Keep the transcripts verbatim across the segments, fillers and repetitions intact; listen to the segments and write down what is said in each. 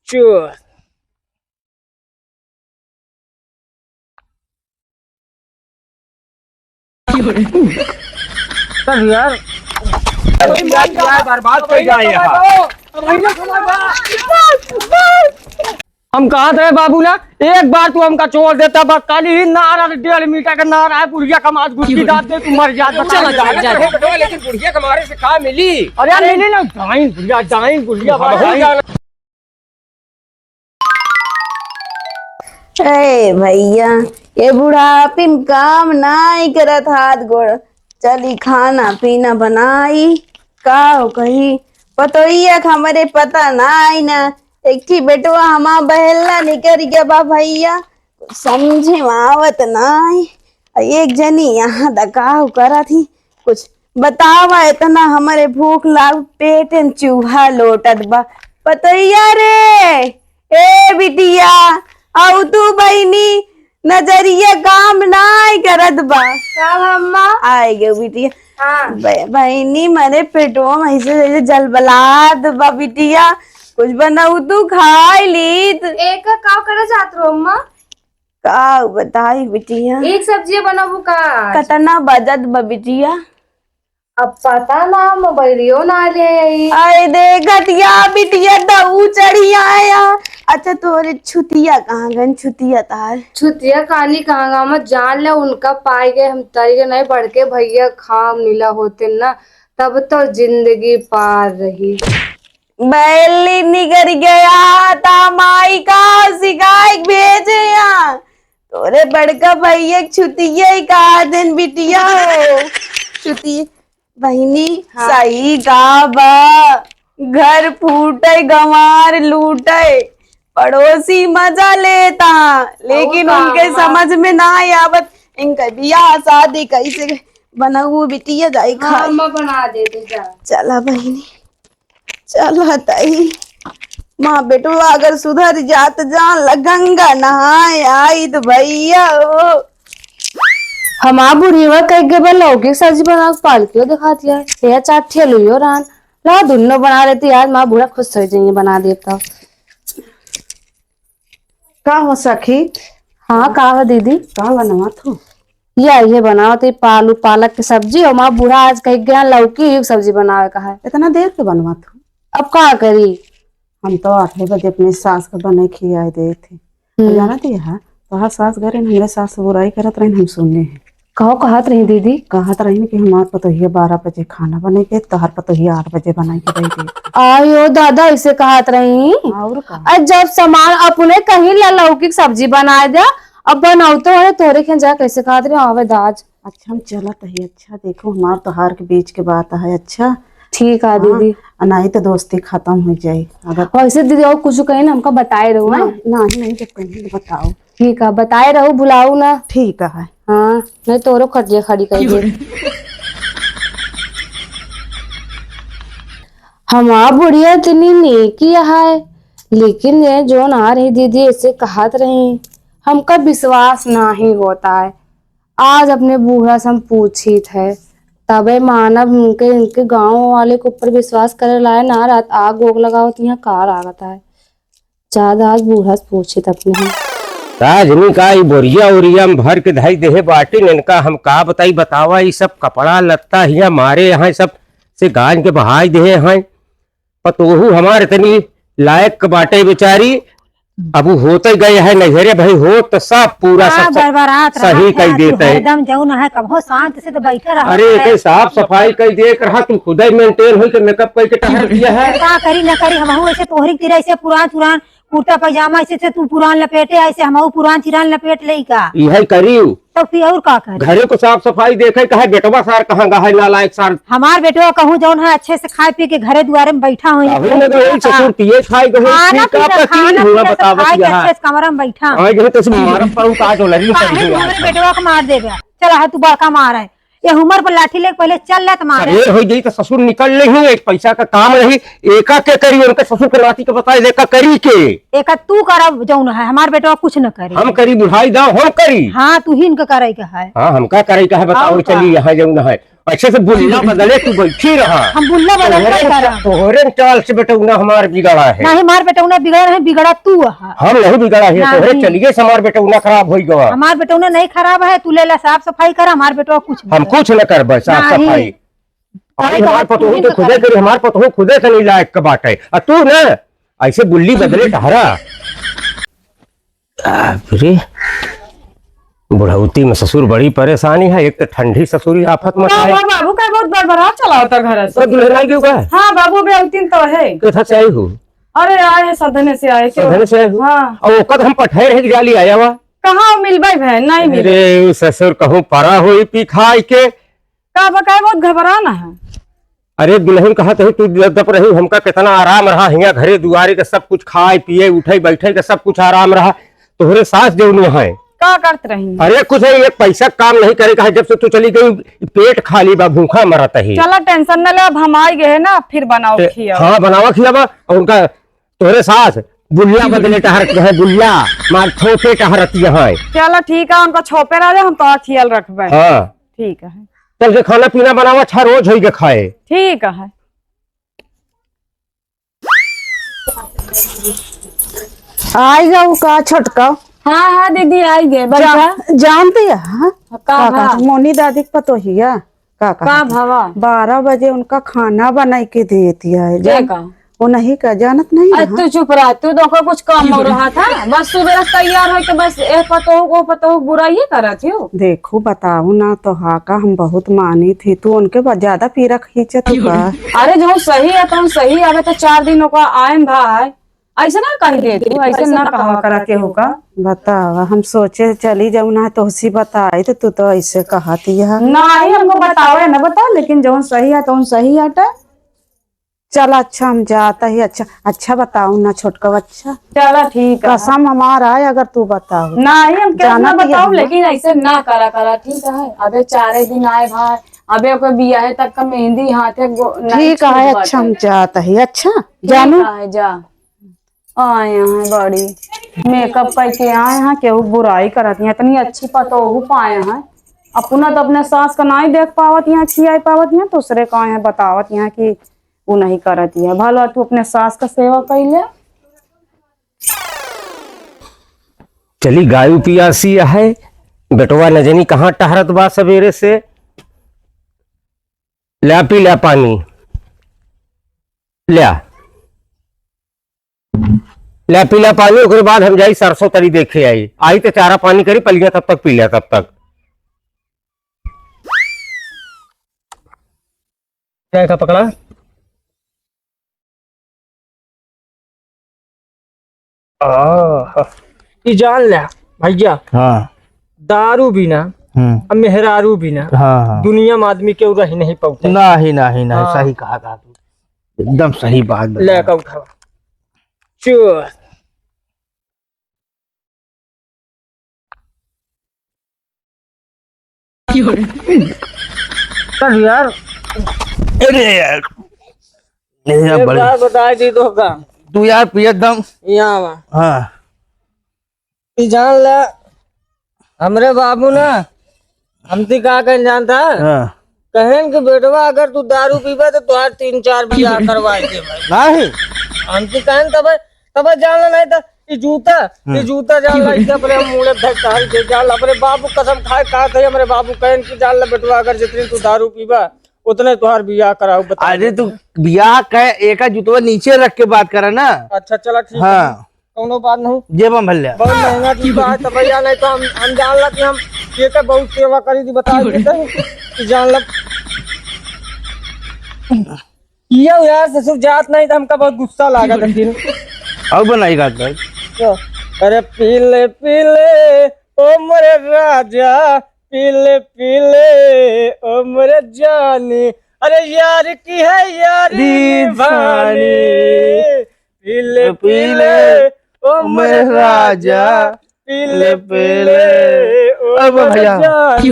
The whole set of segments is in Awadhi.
चोर। चल यार, बर्बाद कर जाए यहाँ। हम कहत रहे बाबू ना, एक बार तू हमका छोड़ देता, बस खाली ही नार, डेढ़ मीटर का नार है, बुढ़िया का माथ घुटकी दाब दे, तू मर जा, बता चल, दे। चल, चल। बेटवा, लेकिन बुढ़िया के मारे से का मिली? अरे यार, मिली ना, जाइन बुढ़िया, जाइन बुढ़िया, हम भाई, जाइन। ए भैया, ये बुढ़ापी में काम नाई करत हाथ गोड़। चली खाना पीना बनाई, का हो कही, पतोहिया के हमरे पता नाई ना। एक ठी बेटवा हमार बहेला निकरि गया बा भैया, कुछ समझे में आवत नाई। आ एक जनी यहाँ दकाव करत ही, कुछ बतावा, इतना हमरे भूख लाग, पेट में चूहा लोटत बा। पतोहिया रे, ए बिटिया, आउ तू बहिनी, नजरिया काम नाई करत बा। का बा अम्मा? आइ गयो बिटिया। हाँ। ब-, बहिनी, मरे पेटवा में ऐसे जैसे जलबलात बा बिटिया, कुछ बनाऊ तू खाई लीत। एक का करे जात रहो अम्मा? का बताई बिटिया? एक सब्जिया बनाबू का आज? कतना बजत बा बिटिया? अब पता ना, मोबाइलियो ना ले आई। आई देखत या बिटिया, दऊ चढ़ी आया। अच्छा, तोरे छुतिया कहाँ गन? छुतिया तार। छुतिया कहानी कहाँ गा? मत जान ले, उनका पाई गए, हम तरी गए नहीं, बढ़ के भैया खाम नीला होते ना, तब तो जिंदगी पार रही। बैली निकर गया, ता माई का सिखाए के भेजे या। तोरे बड़का भैया के छुतिया ही कहा देन बिटिया हो। छुतिया, बहिनी, हाँ। सही कहा बा, घर फूटे, गंवार लूटे, पड़ोसी मजा लेता, लेकिन और का उनके बा? समझ में ना आवत, इनके बियाह शादी कैसे बनाऊ बिटिया जाई हाँ, खाई। अम्मा बना दे दे जा। चला बहिनी, चला ताई, माँ बेटवा अगर सुधर जात, जान ला गंगा नहाए आई तो भैया हो। हमार बुढ़िया कह के बा लौकी के सब्जी बना के पालकियो दिखाती है, यह चार ठेलुयो रान ला दुन्नो बना लेती यार, माँ बूढ़ा खुश हो जाइए बना दे तो। का हो सखी? हाँ, का हो दीदी? का बनवा तू? या, ये बनावत ही पालू पालक के सब्जी, और माँ बूढ़ा आज कह गया लौकी के सब्जी बनावे का है। इतना देर के बनवा तू? अब का करी? हम तो आठे बजे अपने सास के बने खियाए देत ही। हम्म। जानत ही है, तोहार सास घरे न हमरे सास से बुराई करत रही, हम सुने हैं। कहो कहत रही दीदी? कहत रही कि हमार पतोहिया बारह बजे खाना बने के, तोहार पतोहिया आठ बजे बनाई के दे दे। आयो दादा, ऐसे कहत रही? और का? अरे जब सामान अपने कहीं ला लौकी के सब्जी बनाए दे, अब बनाओ तो है तोरे खें जा कैसे कहत रही? आवे दाज। अच्छा, हम चलत ही। अच्छा, देखो, हमार तोहार के बीच के बात है। अच्छा, ठीक है हाँ, दीदी। आ नहीं तो दोस्ती खत्म हो जाई। अगर वैसे दीदी और कुछ कहीं ना हमका बताए रहो, ना, हाँ? नहीं, नहीं, जब कहीं तो बताओ। ठीक है, बताए रहो, भुलाओ ना। ठीक है। हाँ, नहीं तोरो खटिया खड़ी कर दे। हमार बुढ़िया इतनी नेकी है, लेकिन ये जोन आ रही दीदी ऐसे कहत रही, हमका विश्वास नाही होत है। आज अपने बूढ़ा से हम पूछित है, तबे मानब। उनके, इनके गाँव वाले के ऊपर विश्वास करे लाए ना रहत, आग ओग लगावत यहाँ का लागत है। ज्यादा आज बूढ़ा से पूछित अपने हम। का जनी का ई बोरिया ओरिया में भर के धई देहे बाटिन, इनका हम का बताई, बतावा, ई सब कपड़ा लत्ता हिया मारे यहाँ सब से गांज के बहाई देहे हैं। पतोहू हमार इतनी लायक बाटे बेचारी, अब उ होते गए है नैहरे भाई, हो तो सब पूरा का सब, सब बरबरात सही रहत है कई तू देते हैं। हरदम जौन है, कबहो शांत से तो बैठे रहो। अरे, है। एके साफ सफाई कई देत रहा, तू खुदे मेंटेन होई के मेकअप कई के टहर दिया है। का करी ना करी, हमहू ऐसे तोहरी की तरह ऐसे पुरान पुरान कुर्ता पैजामा ऐसे से तू पुरान लपेटे, ऐसे हमहू पुरान चिरान लपेट लेई का? इहे करी। तो फिर और का करी? घरे को साफ सफाई देखे, कहे बेटवा सार कहाँ गा है, नालायक सार। हमार बेटवा कहूँ जौन है अच्छे से खाए पी के घरे दुआरे में बैठा होई। कहूँ न गई, ससुर पिए खाए गए, खाना ठीक पीना, आप खाना ठीक हुआ पीना सब बतावत खाए के यहाँ। अच्छे से कमरा में बैठा। आए गए तो मारम पर उतार दो, लड़ी काहे तू हमरे बेटवा के मार देबे? चला है तू बड़का मार है। ये उमर पर लाठी लेके पहले चल ले त मारे। अरे हो जाई तो ससुर निकल ले ही, एक पैसा का काम रही, एका के करी, उनके ससुर के नाती के बताए दे का करी के। एका तू करब जौन है, हमार बेटवा कुछ न करी। हम करी बुढ़ाई दाव, हम करी। हाँ, तू ही इनका करे के है। हाँ, हमका करे के है, बताओ और का? चली यहाँ जौन है। अच्छा से बुल्ला बदले तू बैठी रहा। हम बुल्ला बदल तोहरे, का करब? तोहरे चाल से बेटौना हमार बिगड़ा है। नहीं, हमार बेटौना बिगड़ा नहीं, बिगड़ा तू है। हम नहीं बिगड़ा है, नहीं। तोहरे चलिए से हमार बेटौना खराब होई गवा। हमार बेटौना नहीं खराब है, तू ले ला साफ सफाई कर, हमार बेटवा कुछ नहीं हम करे। कुछ न करबे साफ नहीं। सफाई। अरे अरे हमार तो तू पतोहू ही तो न खुदे करबे। करी, हमार पतोहू खुदे के नहीं लायक के बाटे। आ तू न ऐसे बुल्ली बदले टहरा। बाप रे, बुढ़ौती में ससुर बड़ी परेशानी है, एक तो ठंडी ससुरी आफत का मचाए। हुआ बाबू, का बहुत बड़बड़ा चला होता घर से? तो दुल्हन आई गई का? हाँ बाबू, अबे अउतिन तो है। कथा से आई हो? अरे आए हैं, सदने से आए। सदने से आए हो? हाँ। और ओकर हम पठाए रहे कि जाली आया हुआ? कहाँ मिलबे भैन, नहीं मिले। अरे उ ससुर कहूँ परा होई पी खाई के। का बकाए, बहुत घबराना है। अरे दुल्हन कहत है, तू जब रही हमका कितना आराम रहा, हियाँ घरे दुआरे के सब कुछ खाए पिए उठे बैठे के सब कुछ आराम रहा। तोहरे सास जौनी है का करत रही? अरे कुछ नहीं, एक पैसा काम नहीं करे का है, जब से तू चली गई पेट खाली बा, भूखा मरत है। चला टेंशन न ले, अब हम आई गए हैं ना, फिर बनाओ ते-, खियाओ। हाँ बनावा खियावा। और उनका तोहरे सास बुल्ला बदले टहरत है, बुल्ला मार छोटे टहरत है। चला ठीक है, उनका छोपे रह जाए, हम तो खियाल रखबे। हाँ ठीक है। चल के खाना पीना बनावा, अच्छा रोज होई के खाए। ठीक है। आई जाऊ का छोटका? हाँ, हाँ दीदी, आई गए, बैठा। जा-, जानती है, हाँ? का का बा? कहत, मोनी दादी के पतोहिया, का का कहत? भवा? बारह बजे उनका खाना बनाई के देती है, के जान-, का? वो नहीं का, जानत नहीं अरे है? तू चुप रह, तू तो ओकर कुछ काम हो रहा था, बस सुबह से तैयार होके बस ए पतोहू को पतोहू बुराई करत हो। देखो, बताओ ना, तो हा का हम बहुत मानी थी, तू उनके बाद ज्यादा पीरा खींचत हो का? अरे, जौन सही है, तौन सही। अबे तो चार दिन ओका आयन भाई, ऐसे ना कह दे तू, ऐसे ना कहा करा के हो का। बतावा, हम सोचे चली जाऊ ना, तोहसी बताई, तो तू तो ऐसे कहती है। नहीं, हमको बतावे ना, बताओ, लेकिन जौन सही है, तौन सही हटे। चल अच्छा, हम जाता ही। अच्छा, अच्छा बताऊ ना छोटका, अच्छा। चला ठीक है। कसम हमार आए अगर तू बताओ। नहीं, हम केस ना बताऊ, लेकिन ऐसे ना करा करा, ठीक है? अबे चारे दिन आए भाई, अबे ओके बियाहे तक का मेहंदी हाथे गो-, नहीं ठीक है, छूट अच्छा, हम बाटे। जाता ही। अच्छा, ठीक जानू। है, जा। आए हैं बड़ी मेकअप करके आए हैं, केहू बुराई करत हैं, इतनी अच्छी पतोहू पाए हैं। अपना तो अपने सास का नहीं देख पावत हैं, खियाई पावत हैं, दूसरे का आए हैं बतावत हैं कि उ नहीं करत है। भला तू अपने सास का सेवा कइले। चली गायु पियासी है, बेटवा न जनी कहाँ टहरत बा सबेरे से। ल्या पी ल्या पानी, ल्या, ल्या पी ल्या पानी, ओकरे बाद हम जाई सरसों तरी देखे आई। आई तो चारा पानी करी, पलिया तब तक पी लिया तब तक। क्या का पकड़ा? आह, ई जान ले भैया। हाँ। दारू बिना, हम्म। अब मेहरारू बिना, हाँ, हाँ। दुनिया में आदमी केहू रह नहीं पाउते। नहीं, नहीं, नहीं, हाँ। सही कहा था तू, एकदम सही बात बता। ले का उठावा। चुप। चल यार। अरे यार। नहीं, यार, एक बड़े बात बताई दी तो का? तू यार पियत दम। यहाँ आवा। हाँ। ई जान ले, हमरे बाबू ना, हमती का कहन जानता? हाँ। कहन कि बेटवा अगर तू दारू पीबे तो तोहार तीन चार बियाह करवाए दे भाई। नहीं। हमती कहन तब तब जान ले नहीं तो ई जूता, ई हम्म। जूता जान ले, इतना अपने मुड़े धर टहल के जान ले, अपने बाबू कसम खाए कहा थे, हमरे बाबू कहन कि जान ले बेटवा, अगर जितनी तू दारू पीबा, उतने तोहार बियाह कराऊ, बता अरे दे। तू बियाह कहे, एका जूतवा नीचे रख के बात करा ना। अच्छा, चला ठीक है। हाँ। कौनो बात नहीं। जेब में भर ले। बहुत महंगा जूता है, तो भैया नहीं तो हम, हम जान ला कि हम ये का बहुत सेवा करी थी, बता देते हैं कि जान ला। किया यार, ससुर जात नहीं तो हमका बहुत गुस्सा लागा था फिर। अब बनाई गात भाई। तो, अरे पीले पीले ओ मोरे राजा, पीले पीले ओ मोरे जानी, अरे यार की है यार निभानी। पीले पीले ओ मोरे राजा, पीले पीले ओ अब मोरे भैया। जानी।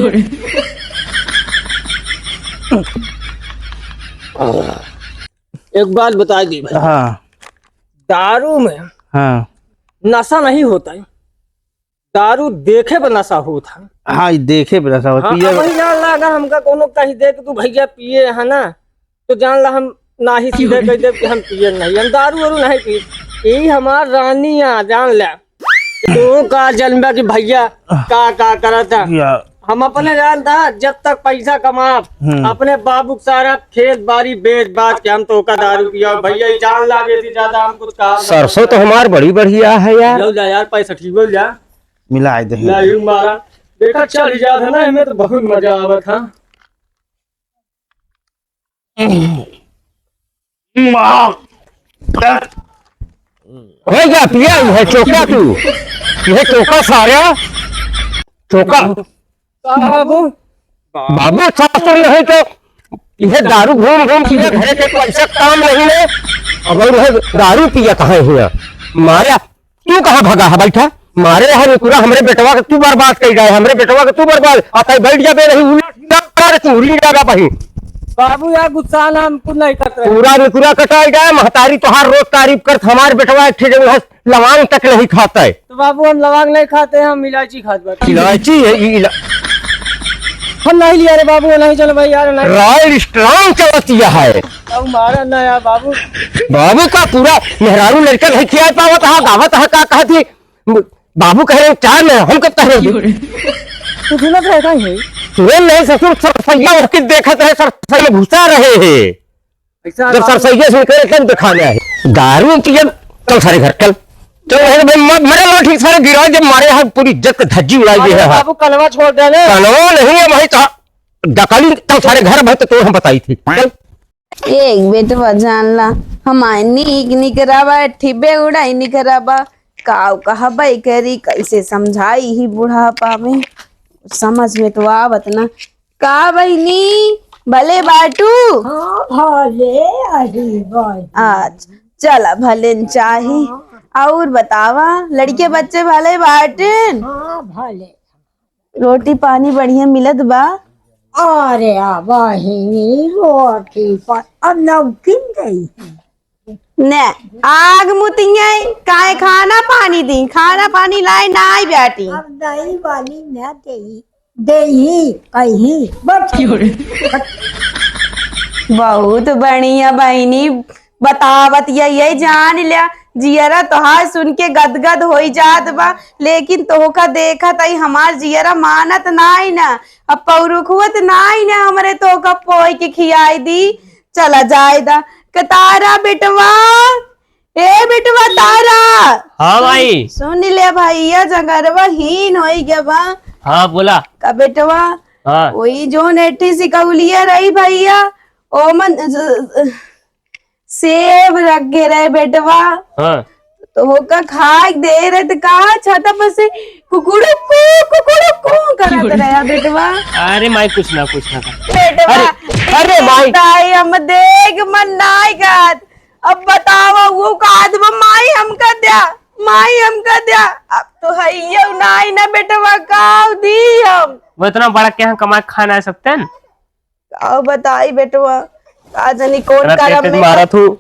एक बात बता दी भाई। हाँ। दारू में हाँ। नशा नहीं होता है। दारू देखे पर नशा होत है। हाँ, ई देखे पर नशा होत, हाँ, पिए अब वही जान ला, अगर हमका कोनो कहि दे कि तू भैया पिए है ना, तो जान ला हम नाही सीधे कहि देब कि हम पिए नहीं, हम दारू वारू नहीं पी। ई हमार रानी है, जान ले। तू का जनबा कि भैया का का करत है? या। हम अपने जानता, जब तक पैसा कमाब, हम्म। अपने बाबू के सारा खेत बाड़ी बेच बाच के हम तोका दारू पियाब। भैया, ई जान ला, बेसी ज्यादा हम कुछ काम ना सरसों तो करता। हमार बड़ी बढ़िया है यार। लो जा यार, पैसा ठीक बोल जा। मिलाए दे। नहीं मारा, देखा चढ़ जात है ना, एमे तो बहुत मजा आवत है। हो गया पिया, यह चोका तू, यह चोका सारा, चोका। का बाबू? बाबू सासुर नहीं तो यह दारू घूम घूम पिए, घरे के पैसा काम नहीं है, अब यह दारू पिया कहाँ हुआ? मारा, तू कहाँ भगा है? बैठा, मारे है निकुरा, हमरे बेटवा के तू बर्बाद कर जाए, हमरे बेटवा के तू बर्बाद, आ तै बैठ जा बे, नहीं उलट जा, अरे तू उलट जा बही। बाबू यार, गुस्सा ना, हम कुछ नहीं करते। पूरा निकुरा कटाई जाए, महतारी तोहार रोज तारीफ करत, हमार बेटवा एक ठे जौन है, लवांग तक नहीं खाता है। तो बाबू, हम लवांग नहीं खाते हैं, हम इलायची खात बाटे। इलायची है, ई इला- हम नहीं लिया रे बाबू, नहीं चलो भाई यार, नहीं। रॉयल स्ट्रांग चलत यह है। अब मारा ना यार बाबू। बाबू का पूरा मेहरारू लड़का नहीं खिया पावत हा, गावत हा, का कहत ही? बाबू कह रहे, "चार में हम कब कह रहे?" तू सुनत रहे कहीं है? सुनत नहीं ससुर, सरसैया ओढ़ के देखत रहे, सरसैया में घुसा रहे हैं। ऐसा जब बाबू सरसैया से निकले तब दिखाने आए। दारू पियन, चल सारे घर, चल। चल, अरे भाई, म-, मरे लो ठीक सारे गिरा, जब मारे हैं पूरी इज्जत का धज्जी उड़ाई दी अरे है। बाबू, कनवा छोड़ दे ले। कनवा नहीं है भाई, तो डकाली, चल सारे घर भाई, तो तोर हम बताई थी। चल। एक बेटवा जान ला, हमार नीक निकरावा, ठिबे उड़ाई निकरावा, काऊ कहबई करी, कैसे समझाई ही बुढ़ापा में, समझ में तो आवत ना। का बहिनी, भले बाटू? हाँ, भले अही बहिनी। अच्छा, चला, भले न चाही। हाँ। और बतावा, लड़के बच्चे भले बाटेन? हाँ, भले। रोटी पानी बढ़िया मिलत बा? अरे आ बहिनी, रोटी पा-, अब नमकीन गई। ने, आग मुतिये, काहे खाना पानी दी? खाना पानी लाई नाई बेटी। अब दही वाली न देई, देई कहीं, बस। बहुत बढ़िया बहिनी, बतावत ये, ये जान ल्या, जियरा तोहार सुन के गदगद होई जात बा, लेकिन तोहका देखत आई हमार जियरा मानत नाई ना, अब पौरुखवत नाई ना, हमरे तोहका पोई के खियाई दी। चला जाए दा। कतारा बेटवा, ए बेटवा तारा। हाँ सुन, माई। सुन ले भैया, जगरवा हीन होई गया बा। हाँ, बोला। का बेटवा? हाँ। वही जो नेठी सिकौलिया रही भैया, ओमन ज-, ज-, सेब रखे रहे बेटवा। हाँ। तो ओका खाए दे रहे तो कहा छत पर से कुकुड़ुकू, कुकुड़ुकू करत रहा बेटवा। अरे माई, कुछ ना, कुछ ना। बेटवा, अरे, अरे माई। ताई, हम देख मन नाई खात। अब बतावा, वो कहत बा, "माई हमका द्या, माई हमका द्या।" अब तो हइयो नाई ना बेटवा, काव दी हम? वो इतना बड़ा के यहाँ कमा के खाना है सकते हैं? का बताई बेटवा, का जानी कौन करम में मारा तू।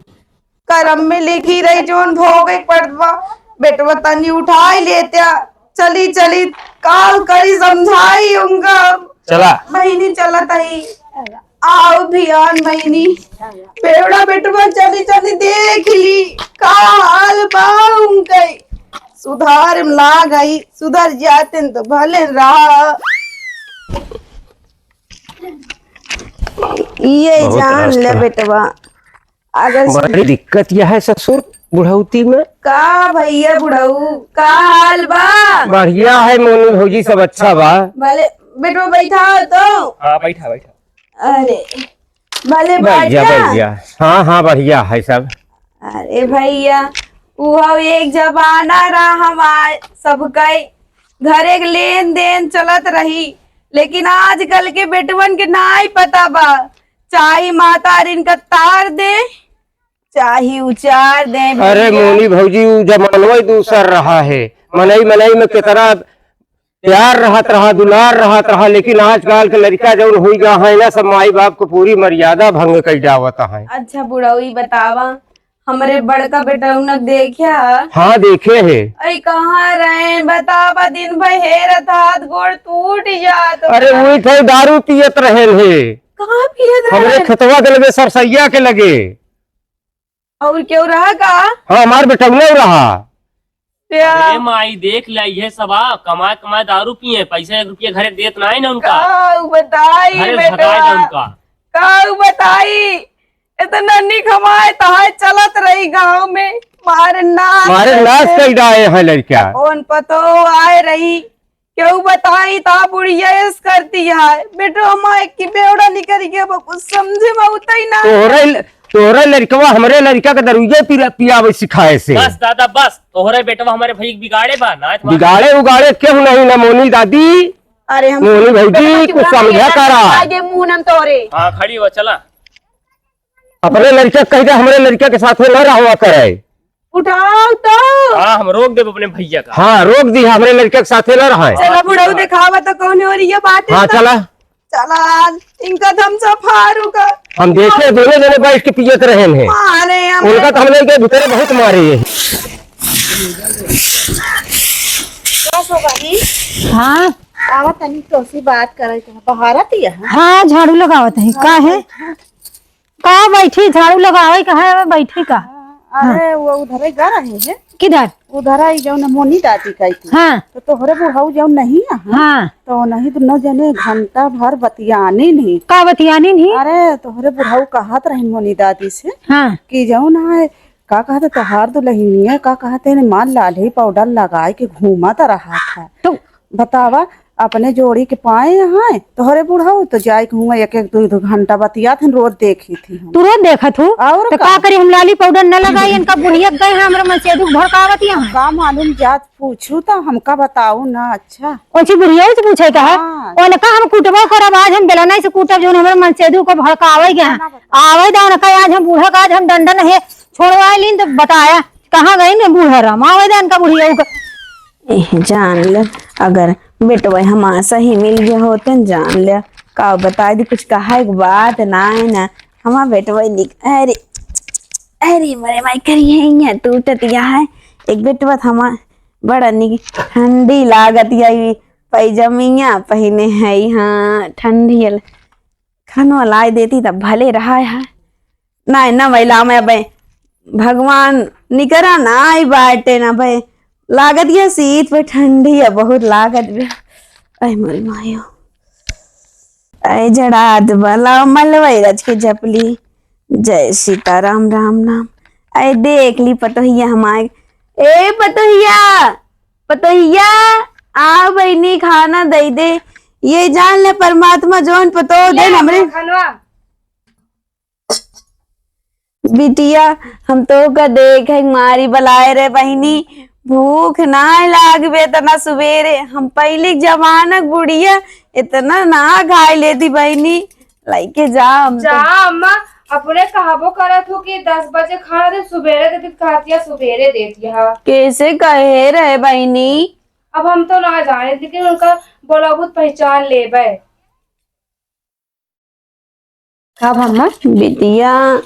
करम में लिखी रही, जोन भोगे के पड़त बा। बेटवा तनी उठाई लेत्या, चली, चली, काल करी समझाई उनका। चला। बहिनी चलत आई। आओ भियान बहिनी। बेवड़ा बेटवा चली, चली देख ली, का हाल बा उनके। सुधार में लाग आई, सुधर जाते तो भले रहा। ये बहुत जान ले बेटवा, अगर बड़ी दिक्कत यह है ससुर बुढ़ौती में। का भैया बुढ़ऊ, का हाल बा? बढ़िया है मोनू भौजी, सब अच्छा बा। भले बेटवा बैठा हो तो। हाँ, बैठा, बैठा। अरे, भले बैठ जा, बैठ जा। हाँ, हाँ, बढ़िया है सब। अरे भैया, वो एक जमाना रहा हमार सबके घरे के लेन देन चलत रही, लेकिन आजकल के बेटवन के नाई पता बा, चाहे मातारिन का तार दे, चाहे उचार दे। अरे भैया। मोनी भौजी, उ जमानवा ही दूसर रहा है। मनई मनई में कितना प्यार रहत रहा, दुलार रहत रहा, लेकिन आजकल के लड़का जौन होई गा है ना, सब माई बाप को पूरी मर्यादा भंग कर जावत है। अच्छा बुढ़ऊ, ई बतावा, हमरे बड़का बेटौना देख्या? हाँ, देखे है। अरे, कहाँ रहे? बतावा, दिन भर हेरत हाथ गोड़ टूट जात अरे, बा। वही थे, दारू पियत रहेन है। कहाँ पियत हमरे रहे? खेतवा के लगे, सरसैया के लगे। और केहू रहा का? हाँ, हमार बेटौना रहा। या। अरे माई, देख ले, ये सब आ, कमाए कमाए दारू पिए, पैसा एक रुपया घरे देत नाई ना उनका। का बताई घरे बेटवा? भगाए दे उनका। का बताई? इतना निक हमारे तहार चलत रही गाँव में, मारे नाश मारे नाश कर कर डाए हैं लड़का। कौन पतो आए रही, केहू बताई ता बुढ़िया ऐस करती है। बेटो हमारे की बेवड़ा निकल गया, वो कुछ समझे में उतई ना। तोहरे ल-, तोहरे लड़कवा हमरे लड़का के दरुइये पिला-, पियावे सिखाए से। बस दादा बस, तोहरे बेटवा हमारे भाई के बिगाड़े बा ना, तुम्हारे बिगाड़े उगाड़े केहू नहीं ना मोनी दादी। अरे हम मोनी भौजी, बेटवा कुछ चुप रहा, समझा ये करा। आगे मुंह नम तोरे। हाँ, खड़ी हो, चला। अपने लड़का कह दे, हमरे लड़का के साथ में न रहवा करे। उठाओ तो। हाँ, हम रोक देब अपने भैया का। हाँ, रोक दी, हमरे लड़का के साथ में न रहे। चला बुढ़ऊ, देखावा तो कौन हो रही है बात हाँ, तो। चला। चला, इनका तो हम सब फारू का। हम देखे, दोनों जने बैठ के पियत रहे हैं। मारे हम उनका तो हमने के भीतर बहुत मारे हैं। का हो गई? हाँ। आवा तनी तोसी बात करे के बहारत ही है। हाँ, झाड़ू लगावत है। का है? का बैठी, झाड़ू लगावे का है, बैठी का? अरे, वो उधरे गा रहे हैं। किधर? उधर आई जौन मोनी दादी कही थी। हाँ। तो तोहरे बुढ़ऊ जौन नहीं है, हाँ। तो नहीं दोनों जने घंटा भर बतियानी नहीं। का बतियानी नहीं? अरे, तोहरे बुढ़ऊ कहत रही मोनी दादी से हाँ। कि जौन है, का कहते तोहार दुल्हनिया, का कहते हैं, माँ लाली पाउडर लगाए के घूमत रहा था। तो बतावा, अपने जोड़ी के पाए हैं, तोहरे बुढ़ऊ तो जाए के हुआ एक एक दो दो घंटा बतियात हैं, रोज देखी थी हम। तू रोज देखत हो? और तो का? का करी, हम लाली पाउडर न लगाई, इनका बुढ़िया गए हैं, हमरा मनसेधू भड़कावत यहाँ। का मालूम, जात पूछू तो हमका बताऊ ना। अच्छा। कौन सी बुढ़िया से पूछे का है? हाँ। उनका हम कुटबो करब, आज हम बेलना से कूटब, जो हमरा मनसेधू को भड़कावे गया। ना, ना, बता। आवे दा उनका, आज हम बूढ़ा का, आज हम डंडन है, छोड़वा लीन तो बताया, कहाँ गई ने बूढ़ा राम, आवे दा उनका बुढ़िया का। एह, जान ले, अगर बेटवा हमार सही मिल गया होते न, जान ले, का बताई दी, कुछ कहा एक बात ना है ना, हमार बेटवा निक-, अरे, अरे, मरे माई करी है, यहाँ टूटत या है, एक बेटवा त हमार बड़ा निक ठंडी लागत या, ई पैजमिया पहिने है, हाँ, ठंडी है, खानो लाई देती तब भले रहा है। नाय, ना महिला में अबे भगवान निकरा ना आई बाटे ना बे। लागत ये सीत पे ठंडी है बहुत लागत बे। ऐ मोरी मायो। ऐ जड़ात बला मलवई रच के जपली। जय सीताराम राम नाम। ऐ देख ली पतोहिया हमार। ए पतोहिया, पतोहिया, आ बहिनी खाना दई दे। ये जान ले परमात्मा जौन पतोह दे ले हमरे। खानवा। बिटिया, हम तोहका देखे मारी बलाए रे बहिनी, भूख नाय लागबे एतना सुबेरे। हम पहली जमानक बुढ़िया एतना ना खाए लेती बहिनी, लइके जा हम तो। जा अम्मा, अपने कहबो करत हो कि दस बजे खाना दे, सुबेरे देती, कहतिया सुबेरे देतिया। कैसे कहे रहे बहिनी? अब हम तो ना जाने, लेकिन उनका बोला बहुत पहचान लेबे। का भम्मा? बिटिया,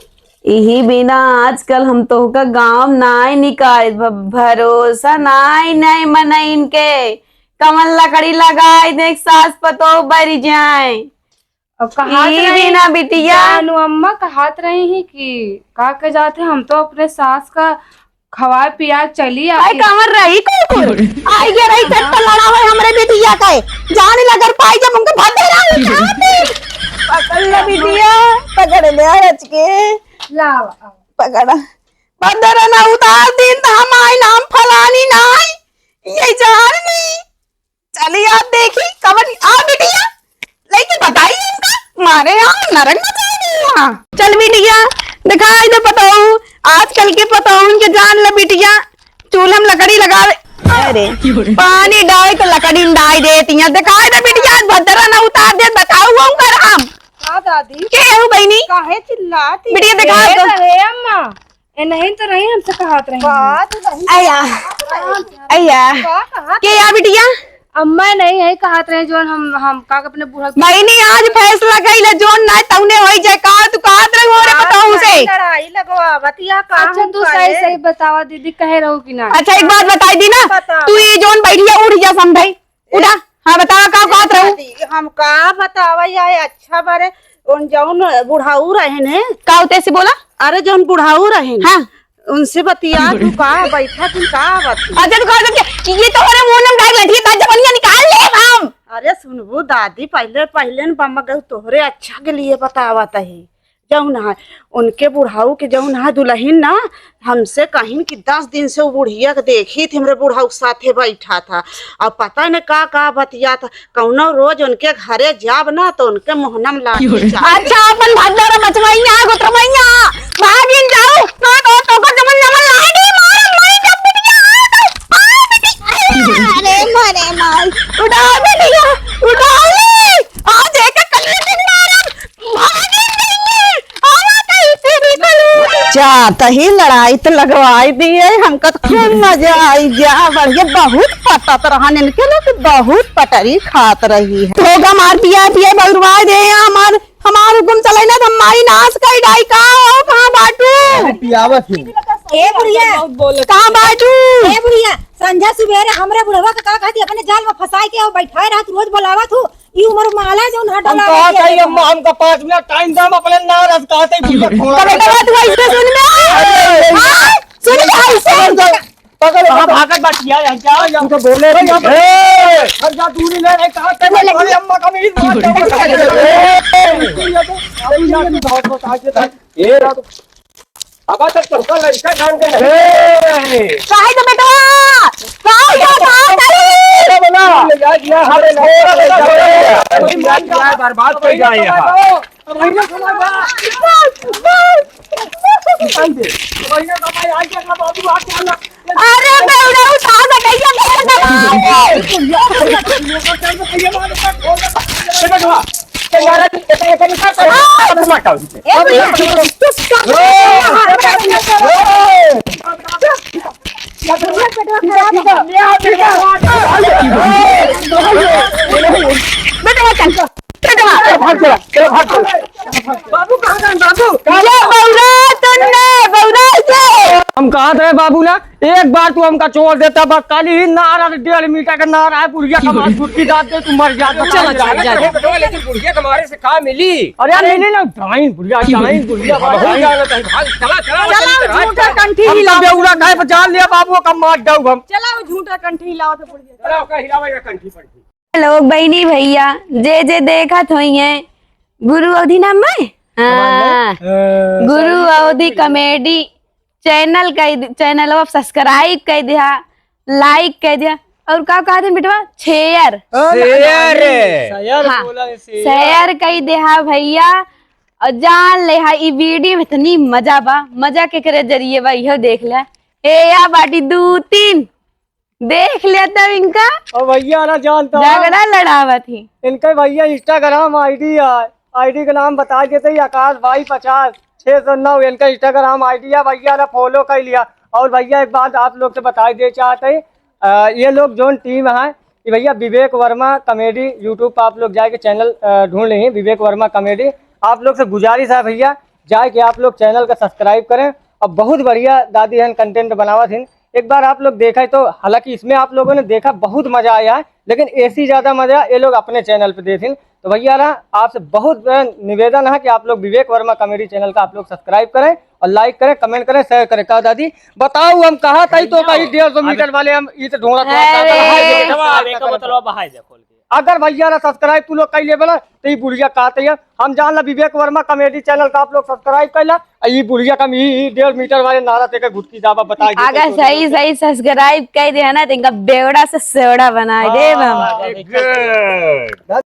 इही बिना आजकल हम तोहका गाँव नाय निकाल, भ-, भरोसा नाय, नाय मनइन के। कवन लकड़ी लगाए देख सास पतोह बरि जाए। अब कहात इही रही बिना बिटिया। जानू अम्मा कहात रही ही कि का के जाते हम तो अपने सास का खवाए पिया चली आई। आई कहाँ रही कुकुर? आई गे रही झट पर लड़ावे हमरे बिटिया के। जान लगर पाई जब उनके भद्दे रहा उठा दे। पकड़ ले बिटिया, पकड़ ले रच के। लावा। पकड़ा। भद्दे ना उतार दिन त हम आई नाम फलानी नाई। ये जान नहीं। चली आप देखी, कवन आ बिटिया, लेकिन बताई इनका, मारे यहाँ नरक मचा दी यहाँ। चल बिटिया, दिखाई दे पतोहू, आजकल के पतोहून के जान ले बिटिया, चूल्हा में लकड़ी लगावे, अरे, पानी डाल के लकड़ी में डाल देती हैं। दिखाई दे बिटिया, आज भद्दरा ना उतार दे, बताऊ हम कर हम। हाँ दादी। के हो बहिनी? काहे चिल्लाती? बिटिया दिखाई दे। हे अम्मा। ए, नहीं तो नहीं, हमसे कहत रही। बात नहीं। अया, अया। का कहत के या बिटिया? अब मैं नहीं है कहत रहे, जोन हम, हम का अपने बूढ़ा बहिनी, आज फैसला कइले, जोन ना तौने होई जाए। का तू कहत रहे हो रे, बताऊ से? लड़ाई लगवा बतिया का अच्छा, हम तू कहे? सही सही बतावा दीदी, कहे रहू कि ना? अच्छा, एक बात बताई दी ना, बताओ। तू ये जोन बैठी है, उठ जा समझाई, उठा। हाँ, बतावा, का कहत रहू? दीदी, हम का बतावा, या अच्छा बारे, उन जौन बुढ़ाऊ रहन है। का होते से बोला? अरे, जौन बुढ़ाऊ रहन। हाँ। उनसे बतिया तू का, बैठा तू का बात? अच्छा, तू का बात? ये तो हमारे मुंह में डाल लठी, ताजा बनिया निकाल ले हम। अरे सुनबू दादी, पहले, पहले न बम्मा गऊ तोहरे अच्छा के लिए बतावत है। जौन है, उनके बुढ़ाऊ के जौन है दुल्हन ना, हमसे कहिन कि दस दिन से वो बुढ़िया के देखी थी, हमरे बुढ़ाऊ के साथे बैठा था। अब पता न का, का बतिया था। कौनो रोज उनके घरे जाब ना, तो उनके मुहनम लाठी चाही। अच्छा, अपन भद्दर मचवैया, गोत्रवैया, भागिन जाऊ, ना तो, तो को जमन जमन लाठी मार, मरी जब बिटिया, आ, आ, बिटिया, अरे, मरे मार, उठा बिटिया, उठा ले, आज एक कलेटिन मारब, भागिन जाइए, आवा कहीं तेरी कलेटिन। जा, तही लड़ाई तो लगवाई दिए, हमका तो खूब मजा आई गया, बढ़िया, बहुत पटत रहन इनके लोग, बहुत पटरी खात रही है। धोखा मार पिया पिया बउरवा दे, हमार, हमार हुकुम चले ना, तो हमारी नाश कर डाई का हो, कहाँ बाटू? अरे पियावत ही। ए बुढ़िया, कहाँ बाटू? ए बुढ़िया, संझा सुबेरे हमरे बुढ़वा के का कहती, अपने जाल में फंसाई के और बैठाए रहत, रोज बोलावत हूँ, ई उमर माला जौन हटा हम लावत कहा है। था, अम्मा, हमका पाँच मिनट टाइम दे, हम अपने नारस कहते ही बुढ़िया घोड़ा तो बेटा, बात हुआ, इसने सुन में। हाँ, सुन में, ऐसे। पकड़, पकड़, कहाँ पकड़। भागत बाटिया, यहाँ क्या? यहाँ तो बोले भाई, यहाँ पे। ए! हट जा, दूरी ले, नहीं, कहाँ तक बोले। तुम्हारी अम्मा का मेरी बात है। ए! अभी ना, अभी ना, बहुत, बहुत आगे तक। ए! अब तो तुमका लड़का जान के नहीं। ए! काहे तो बेटवा? काहे तो बात है? बोला। ले जा, जा, हमें छोड़ दे, जा। कोई मान जा, बर्बाद कर जाए यहाँ। अरे बेवड़ा उठा बेटैया, मेरे दबाए। ए भैया, चुप कर। बेटा, चल। चलो, भाग, चलो, चलो, भाग, चलो। बाबू, कहाँ गए, बाबू? ये बौरा तुन्ने, बौरा से। हम कहत रहे बाबू ना, एक बार तू हमका छोड़ देता, बस खाली ही नारा, डेढ़ मीटर का नारा है, बुढ़िया का मार छुट्टी डाल दे, तू मर जा। चलो, चलो, चलो। लेकिन बुढ़िया के मारे से का मिली? अरे, अरे मिली ना, डाइन बुढ़िया, डाइन बुढ़िया, हम बहुत डाइन। जानत है, भाग, चला, चला, चला, चला, झूठा चला। कंठी हम हिलाओ। तब बेउरा काहे पर जान लिया बाबू, का मार जाऊ हम। चला, वो झूठा कंठी हिलाओ तो बुढ़िया। चला, ओका हिलावे का कंठी पंठी। लोग बहिनी भैया जे जे देखत होइहैं, गुरु अवधी नाम है? हाँ। हाँ, गुरु अवधी comedy channel का, channel अब subscribe कर दिया, like कर दिया और का कहत हैं बेटवा? Share। Share। Share हाँ, बोला है, share। Share कर दिया भैया। और जान ले हा, ई video में इतनी मजा बा, मजा केकरे जरिए बा, इहो देख ले। ए या बाटी दू तीन देख लेता इनका। और भैया ना जानता है। झगड़ा लड़ावत ही। इनका भैया Instagram ID है, ID का नाम बता देते ही, आकाश भाई पचास छः सौ नौ, इनका Instagram ID है, भैया ना follow कर लिया। और भैया एक बात आप लोग से बता दे चाहते हैं, अ, ये लोग जोन team है, ये भैया विवेक वर्मा comedy YouTube पर आप लोग जाके channel, अ, ढूंढ लें, विवेक वर्मा comedy, आप लोग से गुजारिश है भैया, जाके आप लोग channel का subscribe करें। और बहुत बढ़िया दादी हन content बनावत हन, एक बार आप लोग देखें तो, हालांकि इसमें आप लोगों ने देखा बहुत मजा आया है, लेकिन ऐसी ज्यादा मजा ये लोग अपने channel पे देथिन। तो भैया ना आपसे बहुत बड़ा निवेदन है कि आप लोग विवेक वर्मा comedy channel का आप लोग subscribe करें और like करें, comment करें, share करें। का दादी बताओ, हम कहा था तो कहीं डेढ़ सौ मीटर वाले हम इसे ढोंढा अरे। अगर भैया ना subscribe तू लोग कई लेबे ना, तो ई बुढ़िया कहते हैं, हम जान ला विवेक वर्मा comedy channel का आप लोग subscribe कर ला, आ ई बुढ़िया का हम ई, ई डेढ़ मीटर वाले नारा तेके घुटकी दाबा बताई देते अगर हैं, सही, सही subscribe कर दे है ना, तो इनका बेवड़ा से सेवड़ा बनाई देब हम। हाँ, good।